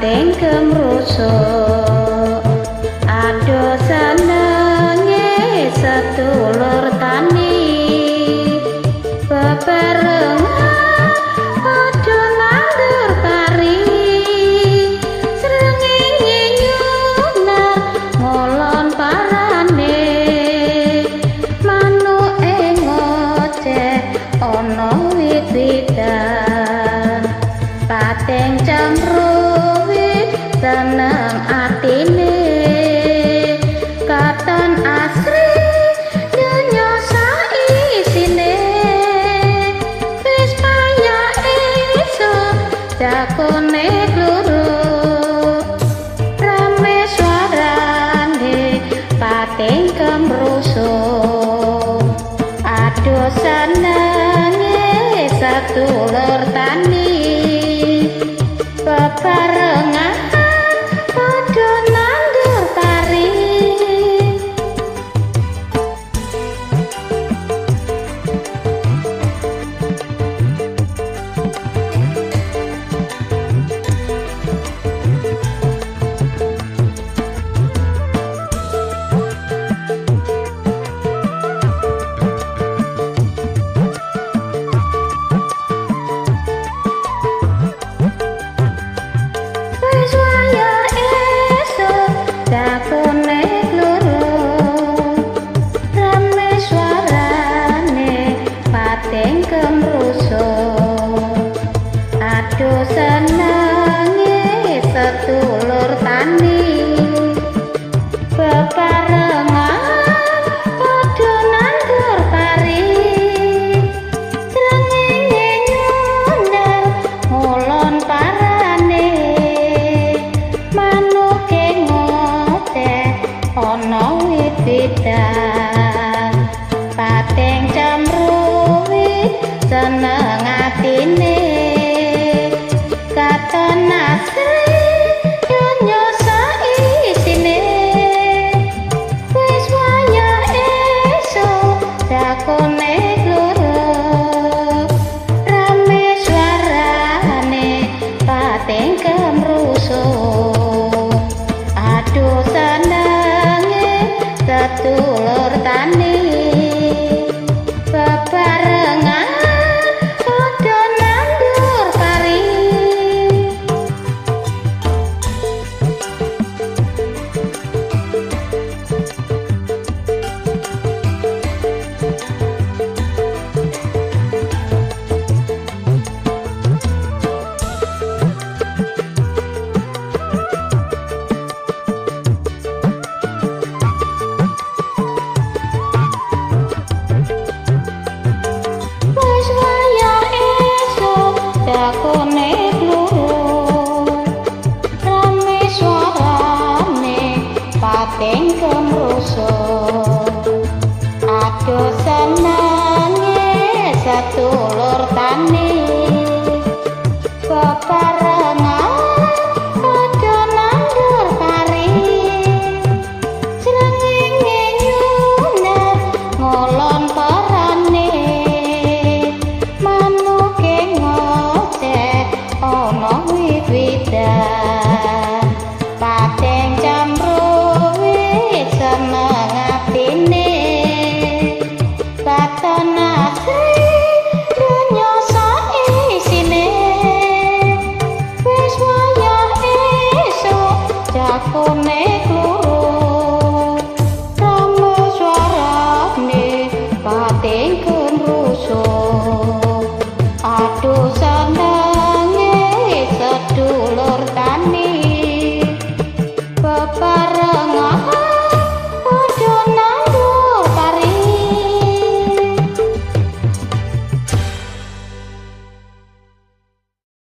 Pating kemrusuk adoh senenge sedulur tani bebarengan padha nandur pari srengenge nyunar ngolon parane manuke ngoceh ana wit-witan pating cemruwit seneng atine katon asri donya saisine wis payah esuk jakone kluruk rame suarane pating kemrusuk aduh senenge sedulur tani bebarengan padha nandur pari. Wis wayah esuk jakone kluruk rame suarane pating kemrusuk aduh senenge sedulur tani bebarengan padha nandur pari srengenge nyunar ngulon parane manuke ngoceh ana wit-witan pating cemruwit seneng atine katon asri donya saisine wis wayah esuk jakone kluruk rame suarane pating kemrusuk aduh senenge sedulur tani bebarengan padha nandur pari. Wis wayah esuk jakone kluruk rame suarane pating kemrusuk aduh senenge sedulur